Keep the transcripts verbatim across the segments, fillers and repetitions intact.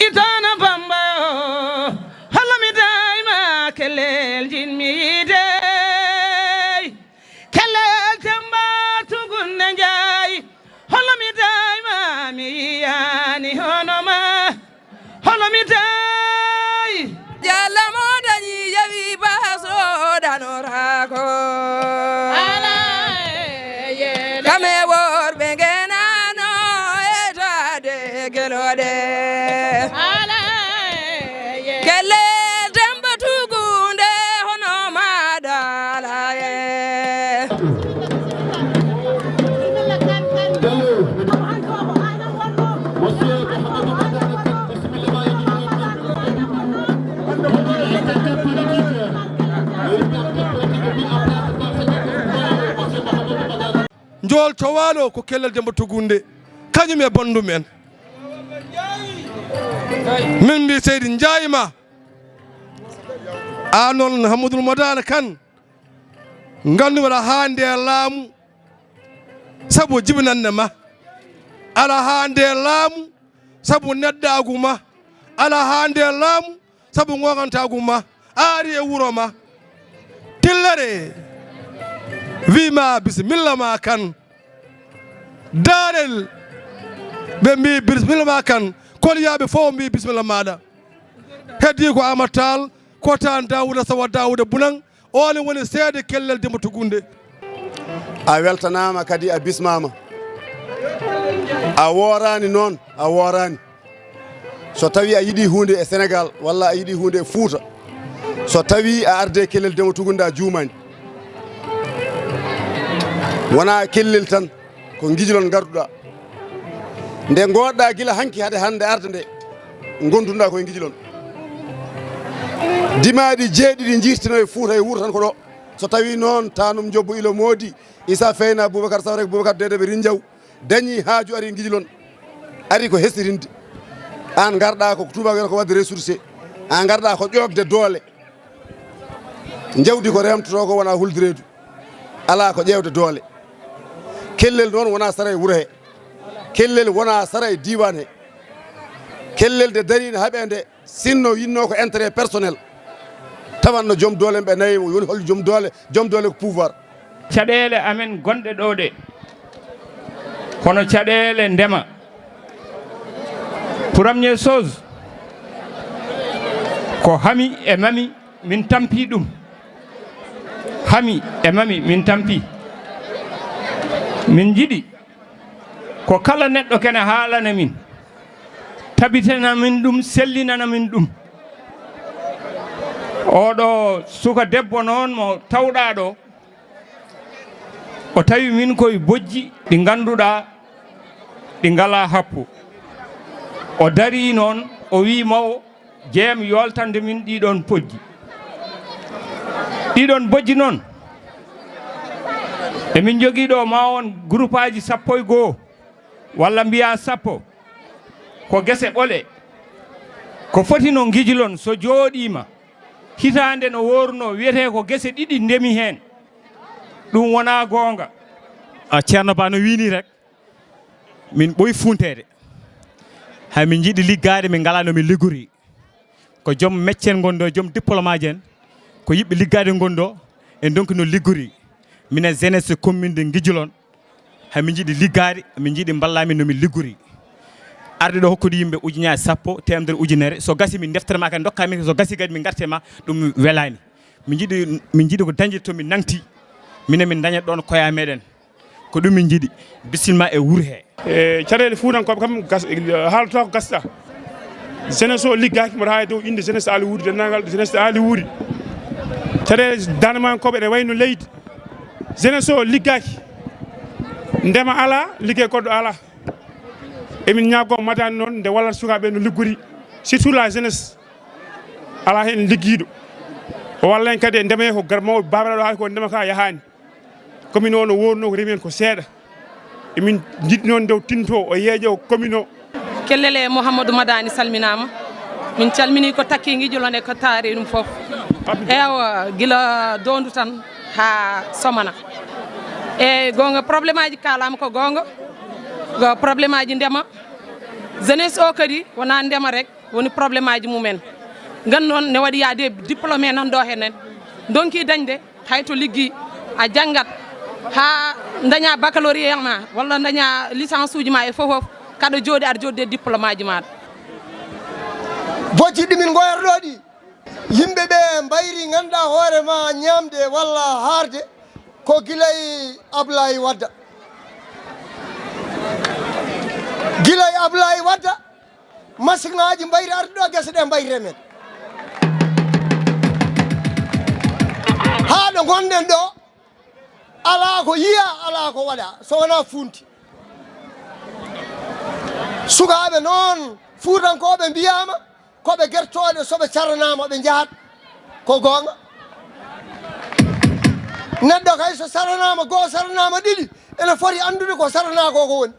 Itana Bamba o, holo mi dayma kelel jinmi yide. Kelel Demba Tugunde Njaay, holo mi dayma mi yiyani hono ma. Holo mi day. Jalla mo dañi jawi baso danoraako. Kame worɓe ngenano e taade gelooɗe. Kelle Demba Tugunde hono ma dala e. Njool Cowaalo ko Kellel Demba Tugunde, kañum e banndum en. Min mbi Seydi njaayima. A noon Hammadul Madana Kan, nganndu mbaɗa haa nde laamu sabu jibinande ma. Ala haa nde laamu sabu neɗɗaagu ma. Ala haa nde laamu sabu ŋoogantaagu ma. A ari e wuro ma. Tillere wi ma bisimilla ma Kan. Daarel ɓe mbi bisimilla ma Kan. Kolyaaɓe fof mbi bisimilla maɗa. Heddi ko Amat Tall, ko tan Daouda Sowa Daouda Bunan. Oon woni seede Kellel Demba Tugunde. A weltanaama kadi a bismaama. A wooraani noon, a wooraani. So tawii a yiɗii huunde e Senegaal walla a yiɗii huunde e Fuuta, so tawii a ardii Kellel Demba Tugunde a juumaani. Wonaa Kellel tan, ko Ngijlon ngarduɗaa. Nde ngoodɗaa gila hanki hade hannde arde nde, ngonduɗaa ko e Ngijlon. Dimaaɗi jeeɗiɗi njiirtino e Fuuta e wuro tan ko ɗo. So tawii noon Tanum Njobbo Ilo Moodi, Isa Feyna, Boubacar Sawrek, Boubacar Dedeɓe Rinjaw, dañii haaju ari Ngijlon, ari ko hesɗitinde. Aan ngarɗaa ko tubaako wiyata ko waɗde ressourcé. Aan ngarɗaa ko ƴoogde doole. Njawdi ko remtotoo ko wonaa hulde reedu. Alaa ko ƴeewde doole. Kellel noon wonaa sara e wuro he. Kellel wonaa sara e diiwaan he. Kellel de dariino haɓeende. Sinno yinnoo ko intérêt personnel, tawanno joom doole ɓe nayi, woni hol joom doole? Joom doole ko pouvoir. Caɗeele amen gonɗe ɗo ɗe, hono caɗeele ndema. Première chose, ko hami e mami min tampi ɗum. Hami e mami min tampi. Min njiɗi ko kala neɗɗo kene haalana min, tabitana min ɗum, sellinana min ɗum. Oɗo suka debbo noon mo tawɗaa ɗo, o tawi min koye bojji ɗi ngannduɗaa ɗi ngalaa happu. O darii noon, o wii mawo, jeem yoltande min ɗiɗon pojji. Ɗiɗon bojji noon, emin njogii ɗo ma won groupaaji sappo e goo, walla mbiyaa sappo. Ko gese ɓole. Ko foti no Ngijlon so jooɗiima, hitaande no woorunoo, wiyetee ko gese ɗiɗi ndemi heen. Ɗum wonaa goonga. A Ceerno Ba no wiini rek, min ɓooyi fuunteede. Hay min njiɗi liggaade, min ngalaa no min liggori. Ko joom meccen ngon ɗo, joom diplôme aji en, ko yiɓɓe liggaade ngon ɗo, en ndonki no liggori. Minen jeunesse commune de Ngijlon, hay min njiɗi liggaade, min njiɗi mballaa min no min liggori. Arde ɗo hokkude yimɓe ujunaaji sappo, teemedere, ujunere, so gasi min ndeftere ma kadi ndokkaa min, so gasi kadi min ngarte ma, ɗum welaani. Min njiɗi, min njiɗi ko dañde to min nangti, minen min ndaña ɗoon koyaa meɗen. Ko ɗum min njiɗi. Bisimilla e wuro he. E caɗeele fuutankooɓe kam gas-, haalata ko gasɗa. Jeunesse o liggaaki, mboɗo haa e dow innde jeunesse Aali Wuuri, denndaangal jeunesse Aali Wuuri. Caɗeele danmankooɓe ene wayi no leydi. Jeunesse o liggaaki. Ndema alaa, liggey goɗɗo alaa. Emin ñaagoo Madani noon nde wallata sukaaɓe no liggori, surtout la jeunesse. Alaa heen liggiiɗo. O walla en kadi e ndema he ko gar mawɓe baabiraaɗo haali ko ndema ka yahaani. Commune o no woorunoo ko remi heen ko seeɗa. Emin njiɗi noon nde o tinto o yeeƴo commune o. Kellel e Mouhamadou Madani salminaama. Min calminii ko takkii Ngijlon e ko taari ɗum fof. Ewa, gila Doondu tan haa Somana. Eeyi, goonga, problème aji kaalaama ko goonga. Ko problème aji ndema, jeunesse o kadi wona ndema rek woni problème aji mumen. Ngan noon ne waɗi yaade diplômé nan ɗo henen, donki dañde hay to liggi a janngat haa daña baccalauréat ma walla daña licence uji ma e fof fof, kaɗa jooɗi aɗa jooɗi e diplôme aji maɗa. Bojji ɗi min ngoyata ɗo ɗi, yimɓe ɓe mbayri ngannduɗaa hoore ma ñaamde walla haarde ko gila e Ablaye Wadda. Gila e Ablaye Wadda, masiŋaaji mbayri arde ɗo, gese ɗe mbayri remen. Haa ɗo ngonɗen ɗo, alaa ko yiya, alaa ko waɗa, so wonaa funti. Sukaaɓe noon, fuutankooɓe mbiyaama, ko ɓe gertooɗe, so ɓe caranaama, ɓe njahat. Ko goonga. Neɗɗo kay, so saranaama goo, saranaama ɗiɗi, ene foti anndude ko saranaa ko, ko woni.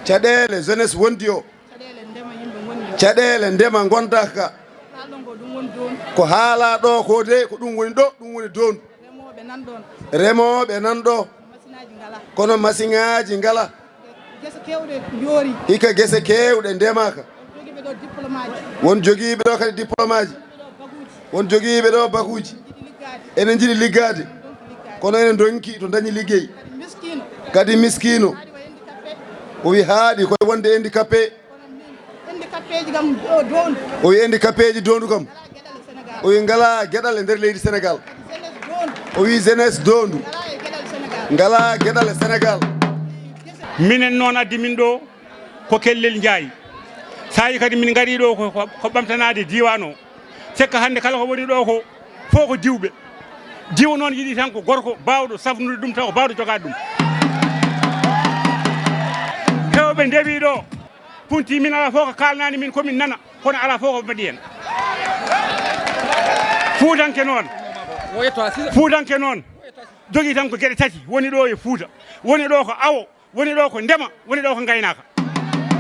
Caɗeele jeunesse wondi o. Caɗeele ndema yimɓe ngondi. Caɗeele ndema ngondaaka. Haalɗon ko ɗum woni doondu. Ko haalaa ɗo ko de, ko ɗum woni ɗo, ɗum woni doondu. Remooɓe nan ɗoon. Remooɓe nan ɗo. Masinaaji ngalaa. Kono masiŋaaji ngalaa. Gese keewɗe njoori. Hikka gese keewɗe ndemaaka. Jogiiɓe ɗo diplôme aji. Won jogiiɓe ɗo kadi diplôme aji. Won jogiiɓe ɗo bakuuji. Ene njiɗi liggaade. Kono ene ndonki to dañi liggey. Kadi miskiino. O wi haaɗi koye wonde handicapé. Handicapéji kam, o doondu. O wi handicapéji doondu kam. O wi ngalaa geɗal e nder leydi Sénégal. O wi jeunesse doondu. Ngalaa geɗal e Sénégal. Minen noon addi min ɗo ko Kellel Njaay. Saa'i kadi min ngarii ɗo ko, ko, ko ɓamtanaade diiwaan o. Sekka hannde kala ko woni ɗo ko fof ko diwɓe. Diw noon yiɗi tan ko gorko baawɗo safnude ɗum taw ko baawɗo jogaade ɗum. Heewɓe ndewii ɗo. Funti min alaa fof ko kaalnaani min ko min nana, kono alaa fof ko mbaɗi heen. Fuutanke noon. Fuutanke noon. Jogii tan ko geɗe tati. Woni ɗo e Fuuta. Woni ɗo ko awo. Woni ɗo ko ndema. Woni ɗo ko ngaynaaka.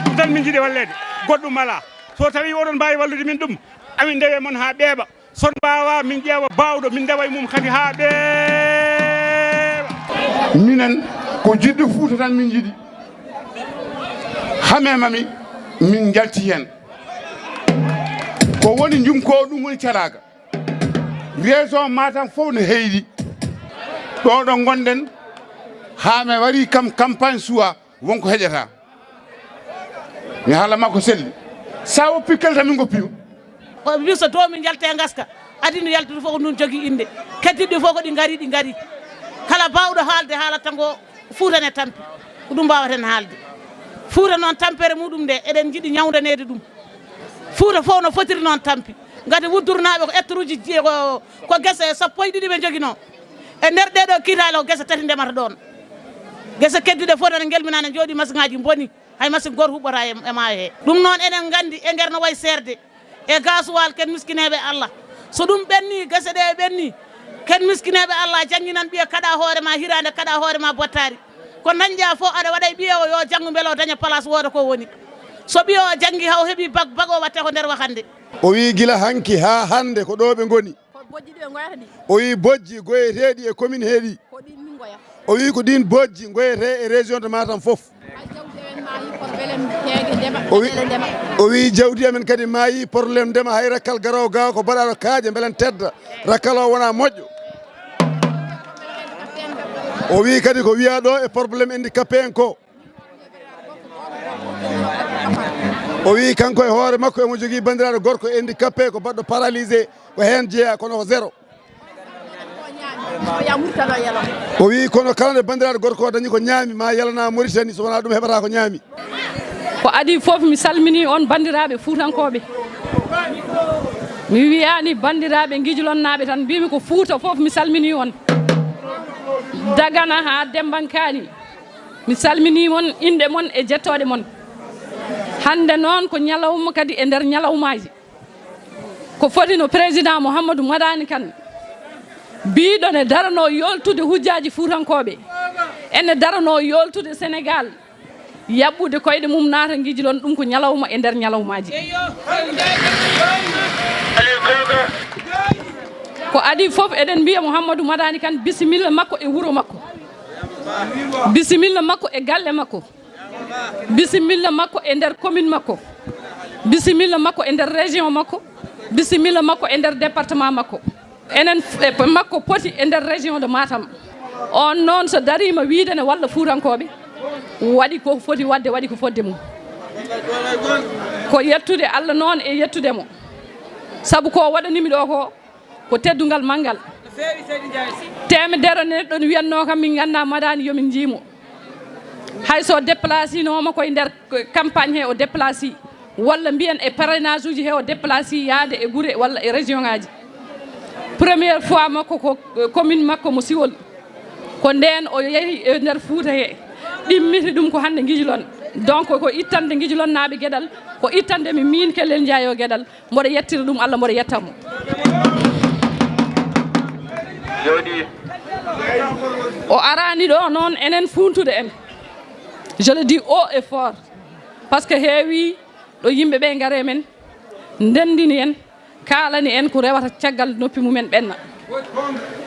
Ɗum tan min njiɗi walleede. Goɗɗum alaa. So tawii oɗon mbaawi wallude min ɗum, amin ndewe mon haa ɓeeɓa. So on mbaawaa, min ƴeewa baawɗo, min ndewa e mum kadi haa ɓeeɓa. Minen, ko jiɗɗo Fuuta tan min njiɗi. Hamee mami, min njalti heen. Ko woni njum ko, ɗum woni calaaga. Région Matam fof no heyɗi. Ɗo ɗo ngonɗen, haa mi warii kam campagne suwa, won ko heƴata. Mi haala makko selli. Sa woppi kelta min goppi mo. O wi so to min njalta e ngaska. Adii no yaltude fof ko ɗum jogii innde. Keddiiɗi fof ko ɗi ngari, ɗi ngari. Kala baawɗo haalde haalata ngo Fuuta ne tampi. Ko ɗum mbaaweten haalde. Fuuta noon tampere muɗum nde eɗen njiɗi ñawndaneede ɗum. Fuuta fof no fotiri noon tampi. Ngati wuddurnaaɓe ko hectareji je-, ko, ko gese sappo e ɗiɗi ɓe njoginoo. E nder ɗee ɗoo kiitaale ko gese tati ndemata ɗoon. Gese keddiiɗe fof tan ngelbinaa ne njooɗii masiŋaaji mboni. Hay masiŋ gooto huɓɓataa e, e maayo he. Ɗum noon enen nganndi e nder no wayi seerde. E gaasuwaal ken miskineeɓe Allah. So ɗum ɓennii, gese ɗe ɓennii, ken miskineeɓe Allah, jannginan ɓiya kaɗa hoore ma hiraande, kaɗa hoore ma bottaari. Ko dañƴaa fof aɗa waɗa e ɓiya o yo janngu mbele o daña place wooda ko woni. So ɓiya o janngi haa o heɓi bag, bag o watte ko nder wakannde. O wi gila hanki haa hannde ko ɗo ɓe ngoni. Ko bojji ɗi ɓe ngoyata ɗi. O wi bojji goyeteeɗi e commune heeɗi. Ko ɗin min ngoya. O wi ko ɗin bojji ngoyete e région de Matam fof. Ay, jawdi amen maayi, problème peeje ndema, o wi, caɗeele ndema. O wi jawdi amen kadi maayi, problème ndema, hay rakkal garoowo ga ko mbaɗaɗo kaaƴe mbelen tedda, rakkal o wona moƴƴo. O wi kadi ko wiya ɗo e problème handicapé en ko. O wi kanko e hoore makko emo jogii banndiraaɗo gorko handicapé ko baɗɗo paralysé, ko heen jeyaa kono ko zéro. O wi kono kala nde banndiraaɗo gorko o dañi ko ñaami ma yalana Mauritanie, so wonaa ɗum heɓata ko ñaami. Ko adii fof mi salminii on banndiraaɓe fuutankooɓe. Mi wiyaani banndiraaɓe ngijlonnaaɓe tan, mbiymi ko Fuuta fof mi salminii on. Dagana haa Dembankaani. Mi salminii mon, innde mon e jettooɗe mon. Hannde noon ko ñalawma kadi e nder ñalawmaaji. Ko foti no président Mouhamadou Madani Kane biiɗo ne daranoo yooltude hujjaaji fuutankooɓe. Ene daranoo yooltude Sénégal. Yaɓɓude koyɗe mum naata ngijlon ɗum ko ñalawma e nder ñalawmaaji. Ko adii fof eɗen mbiya Mouhamadou Madani Kane bisimilla makko e wuro makko. Bisimilla makko e galle makko. Bisimilla makko e nder commune makko. Bisimilla makko e nder région makko. Bisimilla makko e nder département makko. Enen f-, e p-, makko poti e nder région de Matam. On noon so dariima wiide ne walla Fuutankooɓe, waɗi ko foti waɗde, waɗi ko fodde mum. Ko yettude Allah noon e yettude mo. Sabu ko waɗanimi ɗo ko, ko teddungal manngal. Teemedere neɗɗo ne wiyatnoo kam, min nganndaa Madani yo min njiimo. Hay so déplacinooma koye nder campagne he o déplaci, walla mbiyen e parrainage uji he o déplaci yaade e gure walla e région ngaji. Première fois makko ko, eh, commune makko mo Siwol. Ko ndeen o yehi e nder Fuuta he. Ɗimmiti ɗum ko hannde Ngijlon. Donc ko ittande Ngijlonnaaɓe geɗal, ko ittande mi miin Kelel Njaay o geɗal. Mboɗo yettira ɗum Allah, mboɗo yetta mo. Jooɗi. O arani ɗo noon enen fuuntude en. Je le dis haut et fort. Parce que heewi ɗo yimɓe ɓe ngare men, ndendini en, kaalani en ko rewata caggal noppi mumen ɓenna.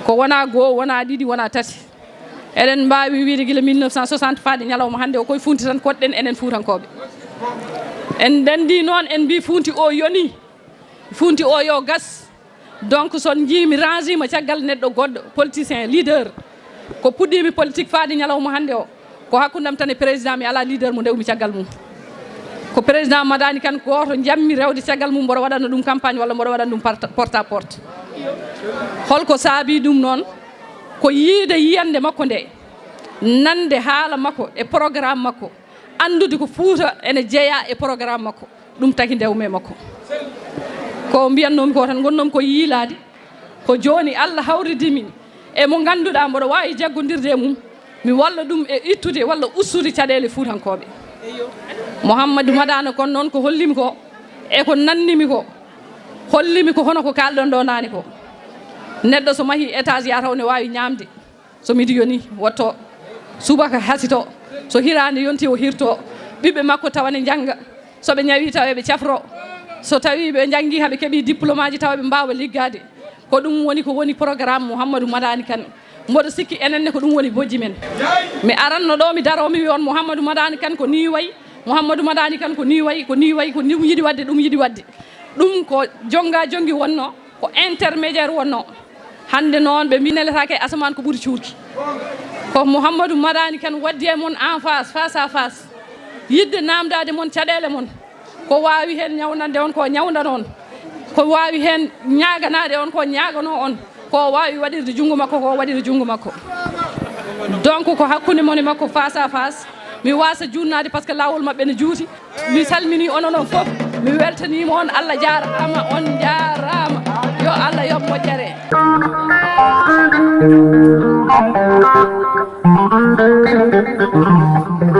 Ko wona goo, wona ɗiɗi, wona tati. Eɗen mbaawi wiyde gila mille neuf cent soixante faade ñalawma hannde o, koye funti tan koɗɗen enen Fuutankooɓe. En ndenndi noon, en mbi funti o yoni, funti o yo gas. Donc so on njii mi rangima caggal neɗɗo goɗɗo, politicien, leader, ko puɗɗimi politique faade ñalawma hannde o, ko hakkundam tan e président, mi alaa leader mo ndewmi caggal mum. Ko président Madani Kane gooto njammi rewde caggal mum, mboɗo waɗana ɗum campagne walla mboɗo waɗana ɗum porte, porte à porte. Holko saabi ɗum noon? Ko yiide yiyannde makko nde, nande haala makko e programme makko, anndude ko Fuuta ene jeyaa e programme makko. Ɗum tagi ndewmi e makko. Ko mbiyatnoomi ko tan, ngonnoomi ko yiilaade. Ko jooni Allah hawridii min e mo ngannduɗaa mboɗo waawi jaggondirde e mum. Mi walla ɗum e ittude walla ustude caɗeele Fuutankooɓe. Mouhamadou Madani Kane noon ko hollimi ko e ko nannimi ko, hollimi ko hono ko kaalɗon ɗo naane ko. Neɗɗo so mahii étage yaa taw ne waawi ñaamde. So midi yoni, wotto. Subaka hasito. So hiraande yonti, o hirto. Ɓiɓɓe makko tawa ne njannga. So ɓe ñawi, tawa ɓe cafro. So tawi ɓe njanngi, haa ɓe keɓi diplôme aji, tawa ɓe mbaawa liggaade. Ko ɗum woni ko woni programme Mouhamadou Madani Kane. Mboɗo sikki enen ne ko ɗum woni bojji men. Mi aranno ɗo, mi daro, mi wiya on Mouhamadou Madani Kane ko ni wayi, Mouhamadou Madani Kane ko ni wayi, ko ni wayi, ko ni yiɗi waɗde, ɗum yiɗi waɗde. Ɗum ko jonnga jonngi wonno, ko intermédiaire wonno. Hannde noon ɓe mbi neletaake e asamaan ko ɓuri cuurki. Ko Mouhamadou Madani Kane waddi e mon en face, face à face. Yiɗde naamndaade mon caɗeele mon. Ko waawi heen ñawnande on ko ñawndanoo on. Ko waawi heen ñaaganaade on ko ñaaganoo on. Ko waawi waɗirde junngo makko ko waɗirde junngo makko. Donc ko hakkunde mon e makko face à face. Mi waasa juutnaade parce que laawol maɓɓe ne juuti. Mi salminii onon on fof. Mi weltaniima on. Allah jaaraama, on njaaraama. Yo Allah yoɓ moƴƴere.